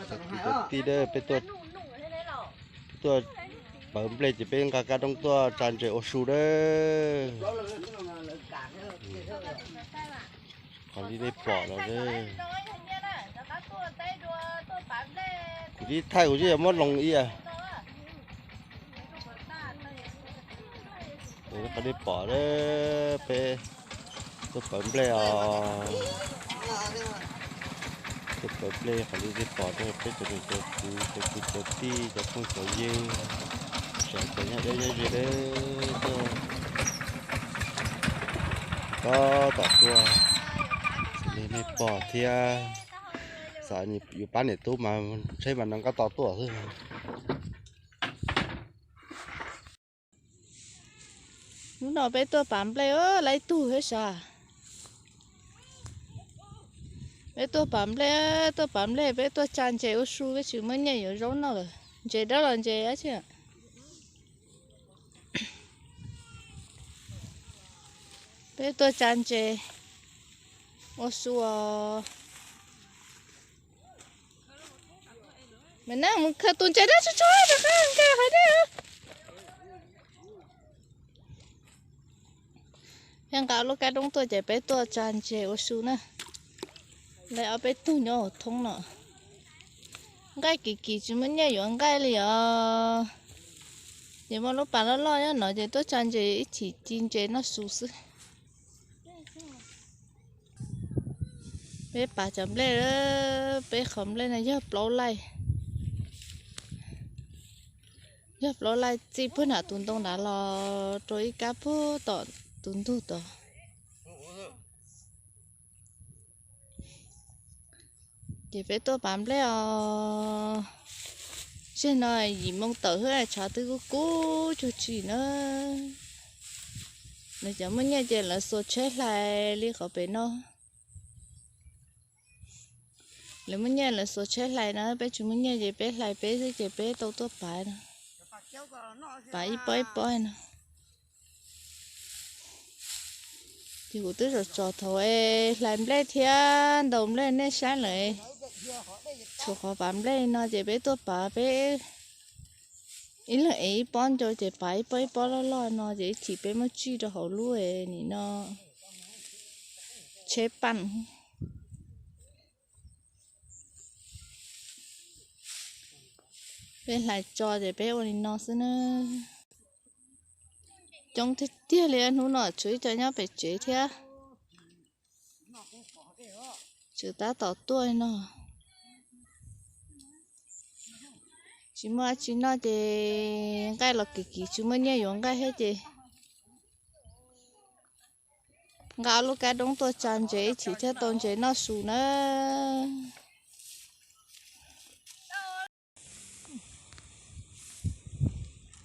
Cov kwv cov tij, peb tuaj pawv nplej ces peb nqa kab roob tuaj tsa ntses ua su dawb. Qhov li nej pom no, kuv tib thaij kuv twb yuav muab loos ib yam. Qhov nej pom, peb tuaj pawv nplej os. Tuaj pawv nplej, qhov li nej pom, peb cov niam cov txiv, cov kwv cov tij, cov phooj cov ywg, sawv daws nyob deb nyob ze dawb, tuaj tab tom tuaj li nej pom thiab. Xav yus pab niam tub mas tsheb mas no nqa tau tuaj xwb. Hnub no peb tuaj pav nplej, laib tug thiab sav. Peb tuaj pav nplej, tuaj pav nplej, peb tuaj tsa ntses ua su, peb tsis muaj nyiaj yuav zaub noj lawm. Ntses dawb los ntses dab tsi. Peb tuaj tsa ntses ua su os. Mas nej mus khaws tus ntses dawb tso tso rau qab nqaij hauv dej. Peb nqa lub kab roob tuaj ces peb tuaj tsa ntses ua su na. Lawv ob peb tug nyob hauv thoob no. Nqaij kim kim tsis muaj nyiaj yuav nqaij li os. Ces muaj lub pas loj loj nyob no ces tuaj tsa ntses ib chim ci ntses noj su xwb. Peb pav cov nplej, peb qhov nplej no yog plaub laij. Yog plaub laij txij puag nram tus ntoo nrad los rau ib kab puag tom tus ntug tod. Ces peb tuaj pav nplej os. Zaum no yim moo tawm xwb tshav twb kub kub cuag tsi na. Lawv cov muaj nyiaj ces lawv xuas tsheb hlais li qhov pem no. Lawv muaj nyiaj lawv xuas tsheb hlais no, peb tsis muaj nyiaj ces peb hlais peb xwb ces peb tau tuaj pav no. Pav ib pob ib pob no. Ces kuv twb tsom tsom thaum hlais nplej thiab ntaus nplej nej saib lawm. Tshuav qhov pav nplej no ces peb tuaj pav peb ib leeg ev ib pob ncau ces pav ib pob ib pob loj loj no ces ib chim peb muab tsij rau hauv lub nim no tsheb paj. Peb hlais tso ces peb ua li no xwb na. Coob tiag tiag li, hnub no tshuav ib co nyob pem tsev thiab. Tseem tab tom tuaj li no. Tsis muaj dab tsi noj ces nqaij los kim kim tsis muaj nyiaj yuav nqaij thiab ces nqa lub kab doob tuaj tsa ntses ib chim thiaj tau ntses noj su na.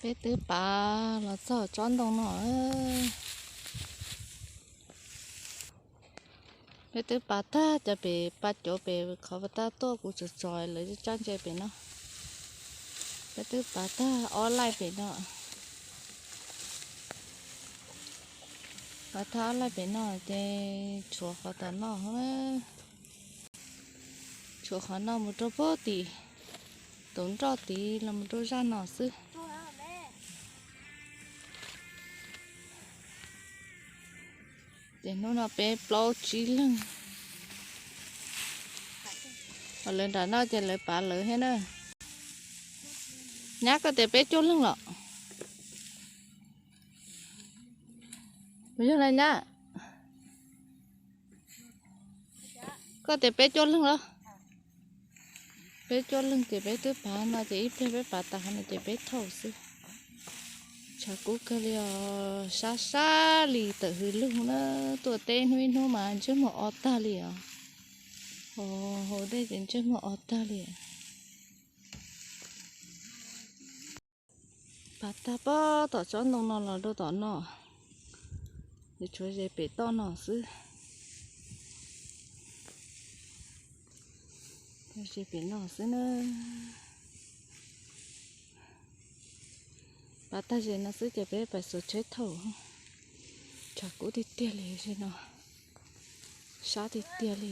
Peb twb pav los txog tsob ntoo no. Peb twb pav tag cov pem, pav cov pem qhov pas tag tuaj kuv tsom tsom lawv tsab ntses pem no. Peb twb pav tag ob laij pem no. Pav tag ob laij pem no ces tshuav qhov tom no. Tshuav qhov no mus rau puag tim, tus nroj tid los mus rau zaj no xwb. Ces hnub no peb plaub tsib leeg. Ho lawv nram no ces lawv pav lawv thiab na. Nyab, koj tias peb cuaj leeg los? Puas yog na nyab? Koj tias peb cuaj leeg los? Peb cuaj leeg ces peb twb pav no ces ib pliag peb pav tas qhov no ces peb thauj xwb. Tshav kub kawg li os, sab sab li tawm hws lug na, tuaj teb hnub ib hnub mas ntsej muag o tag li os. Haus dej ces ntsej muag o tag li. Pav tag puag tom tsob ntoo no los rau tom no, es tshuav ze pem toj no xwb. Ze pem no xwb na. Pav tag ze no xwb ces peb pais xuas tsheb thauj. Tshav kub tiag tiag li ze no. Sab tiag tiag li.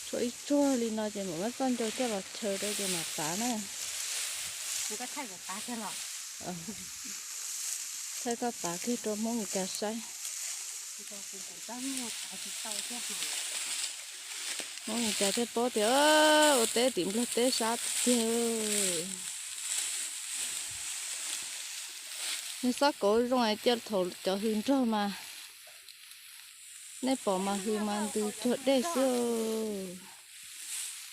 Tshuav ib tsuag li no ces mam muab txoj ncau coj los chaw rau ces mam pav na. Thaij koj pav kiag rau Hmoob Mes Kas saib. Hmoob Mes Kas thiaj paub tias ua teb tim Nplog teb sab tiag. Nej xob kauv zoo hais tias thaum cov hws nrog mas nej pom mas hws mas ntws cuag dej xwb.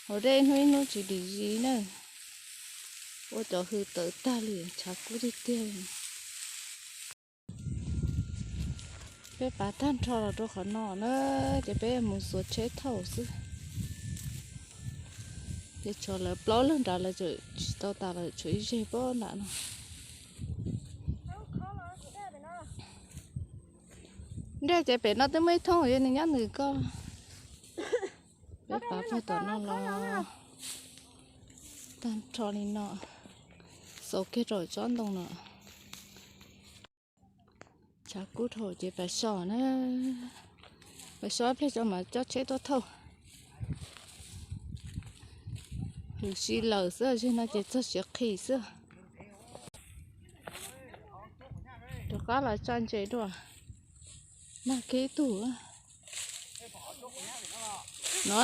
Hauv dej hnub ib hnub tsis dim zis na. Ua cov hws tawm tag li, tshav kub tiag tiag li. Peb pav tag nrho los rau qhov no na, ces peb mus xuas tsheb thauj xwb. Ces tshuav lawv plaub leeg nrad lawv tseem tsis tau tas lawm, tshuav ib zeg pob nram no. Nrog ces pem no twb muaj ib thoob, yog nws nyob nws ko. Peb pav puag tom no los tag nrho li no, xaus kiag rau tsob ntoo no. Tshav kub dhau ces pas so na, pas so ib pliag tso mas coj tsheb tuaj thauj. Hws si lawm xwb, zeg no ces txog siav qhi xwb. Rov qab los tso ntses dua, nag kiag ib tug no.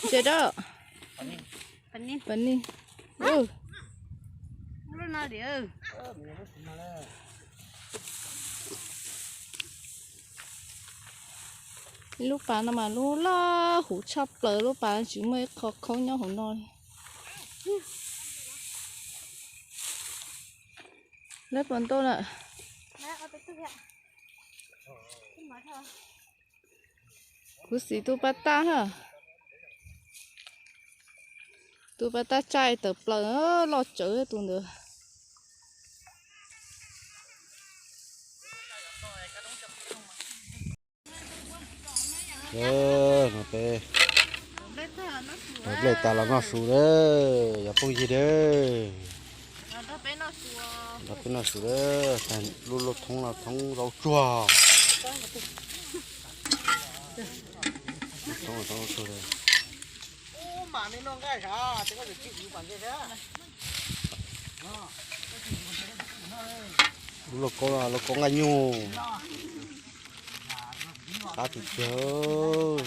Ntses dab, pas ni. Lub pas no mas lub loj huv tshaj plaws, lub pas tsis muaj ib qho khoob nyob hauv no li. Lawv puas ntuj lawm? Kuv xis tus pas tag na. Tus pas tag tshaj tawm plaws, loj tsawv tus ntawd. No peb nplej tas los noj su lawm, yog phooj ywg lawm. Nrog peb noj su lawm, lub lub thoob no thoob zaub tsuag. Lub lauj kaub, lauj kaub nqaij nyuj. Qab tiag tiag.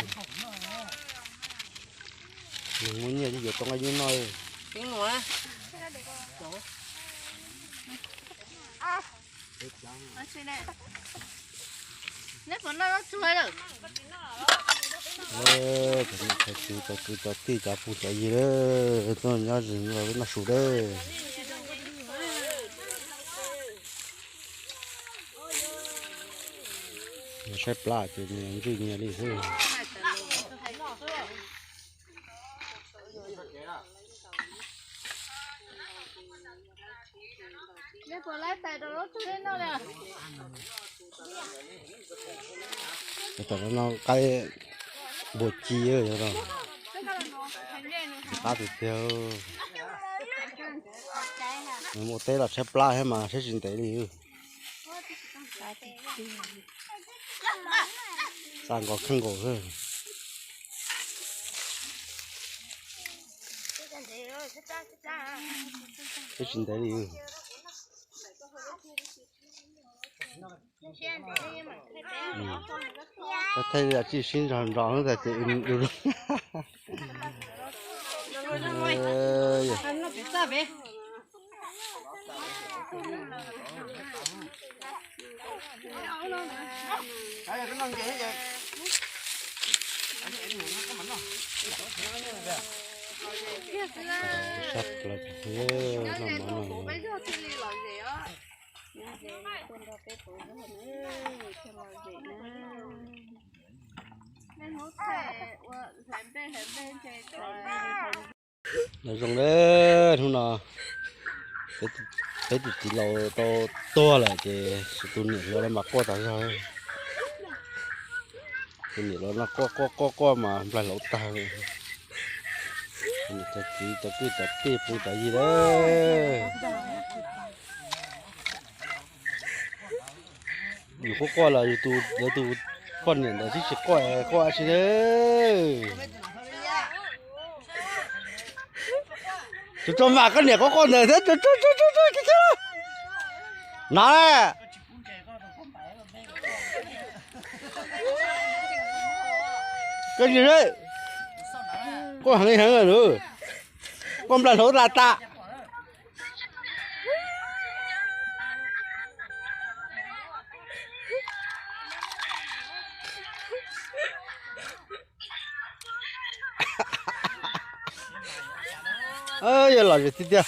Nws muaj nyiaj yeej yuav tau nqaij nyuj noj. Cov kwv cov tij cov phooj cov ywg, tuaj nyob ze los noj su lawm. Saib plab ces nws ntswj nyias li xwb. Tam no qaib npua ci, qab tiag tiag. Mus ua teb los tshaib plab thiab mas saib tsis ntev li. Xa nkaus kheej nkaus xwb. Twb tsis ntev li. Thaij thaij tsis sib nrog nrog xwb tas ces du lug. Sab plaws noj mov no. Nyob zoo, hnub no peb tus txiv laus tau tuag lawm ces tus niam hluas no mas quaj tas zog. Tus niam hluas no quaj quaj quaj quaj mas nplaig laus tag li. Niam cov txiv cov kwv cov tij phooj ywg lawm. Yus quaj quaj los yus tus, lawv tus poj niam ntawd twb tsis quaj, quaj tsi na. Tus tso mam koj niam quaj quaj ntawd thiab, no, koj tsis, quaj heev heev lawm, quaj nplag hlau tas tas. Yog lom zem tiag tiag.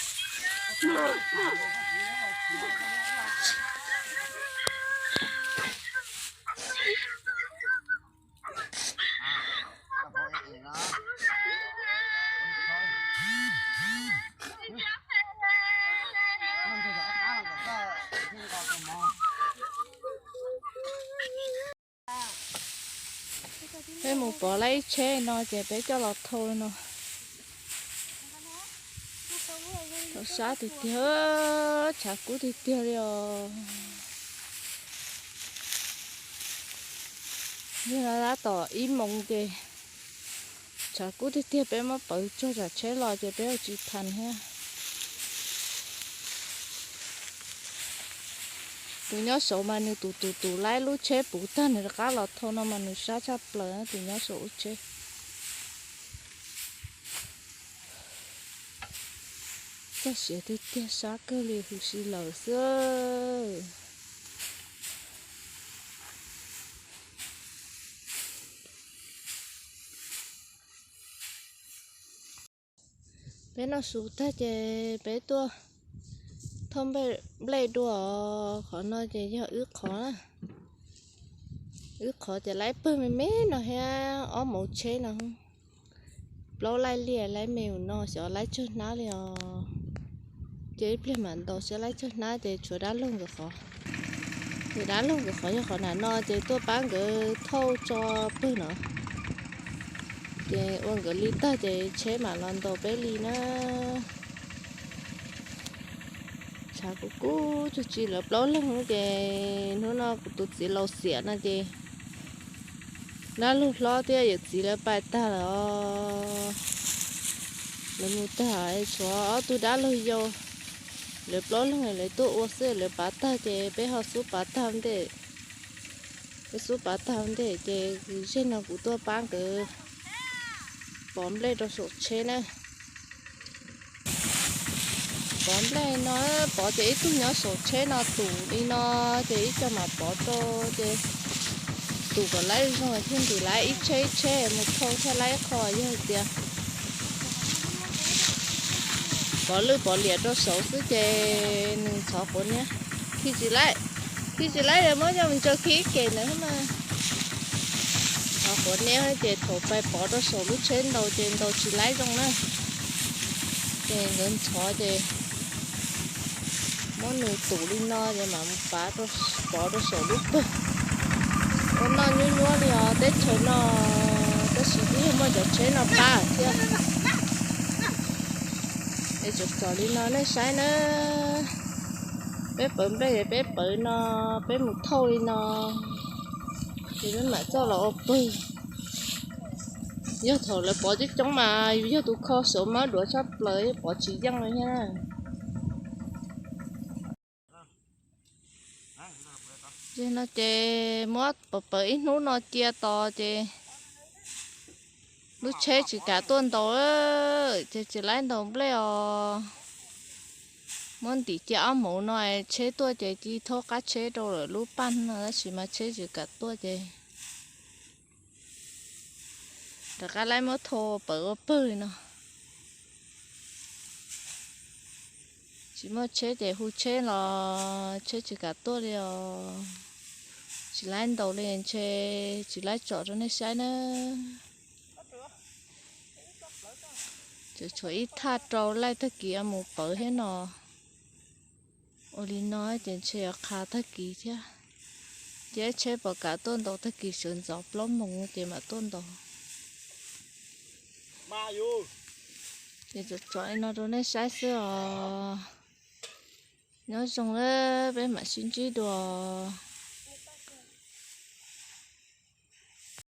Peb mus pov lawm ib tsheb no ces peb coj los thau no. Tau sab tiag tiag, tshav kub tiag tiag li os. Yog tab tom ib moos ces tshav kub tiag tiag, peb muab pawv tsuag tsam tsheb los ces peb ua tsis tau thiab. Tus nyob saud mas nws tus tus tus laib lub tsheb puv tag nws rov qab los thau no mas nws sab tshaj plaws tus nyob saum lub tsheb. Txog siav tiag tiag, sab kawg li, huv si lawm xwb. Peb noj su tag ces peb tuaj thauj nplej dua. Qhov no ces yog wb qhov na. Wb qhov ces laib pawg me me no thiab, ob moov tsheb no. Plaub laij liaj laib me no xyov laib tsawg hnab li os. Ces ib pliag mam ntaus saib laib tsawg hnab ces tshuav dab laug nkawd qhov. Ces dab laug nkawd qhov yog qhov nram no ces tuaj pab nkawd thauj tso pawg no. Ces ua nkawd li tag ces tsheb mam los ntaus peb li na. Tshav kub kub cuag tsi lawv plaub leeg ces hnub no kuv tus txiv laus xiam no ces dab laug hlob thiab yawm txiv lawv pais tag lawm os. Lawv mus tag tshuav ob tug dab laug yau, lawv plaub leeg lawv tuaj ua xwb, lawv pav tag ces peb ho xub pav tag ntej. Peb xub pav tag ntej ces zeg no kuv tuaj pab nkawd pov nplej rau saum tsheb na. Pov nplej no, pov ces ib tug nyob saum tsheb no tus li no, ces ib co mam pov rau ces tus kom laib zoo thiaj ntim laib ib tsheb ib tsheb mus thauj thiaj laib qho. Yog tias pov lwj pov liam rau saud xwb ces nws ntxhov quav niab, khi tsis laib, khi tsis laib muab coj mus ntsaws khi ib ke ntawd mas. Ntxhov quav niab ces thaum pais pov rau saum lub tsheb ntaus ces ntaus tsis laib zoo na. Ces nkawd ntxhov ces muab nws tus li no ces mam mus pov rau saum lub pawg. Ua noj nyuab nyuab li os teb chaws no, tab sis twb yog muaj cov tsheb no pab thiab. Es tsom tsom li no nej saib na, peb pawv nplej es peb pawv no, peb mus thauj li no, ces peb mam coj los ua pawg. Yog thaum lawv pov coob coob mas yus yog tus kho saud mas duav tshaj plaws pov tsis yeej li thiab. Ces no ces muab pawv pawv ib hnub no cia tos ces lub tsheb tsis kam tuaj ntaus, ces tsis laib ntaus nplej os. Muab ntim cia ob hmos no tsheb tuaj ces cia li thaub qab tsheb rau lawm lub paj no tab sis mas tsheb tsis kam tuaj ces rov qab laib muab thau pawv ua pawg li no. Tsis muaj tsheb ces hu tsheb los tsheb tsis kam tuaj li os. Tsis laib ntaus li ntshe tsis laib tsom rau nej saib na. Tseem tshuav ib thaj rau laij tag kis mus pawv thiab no. Ua li no ces ntshe yuav qha tag kis thiab. Ces tsheb puas kam tuaj ntaus tag kis sawv ntxov plaub moos ces mam tuaj ntaus. Ces tsom tsom li no rau nej saib xwb os. Nyob zoo na, peb mam sib ntsib dua.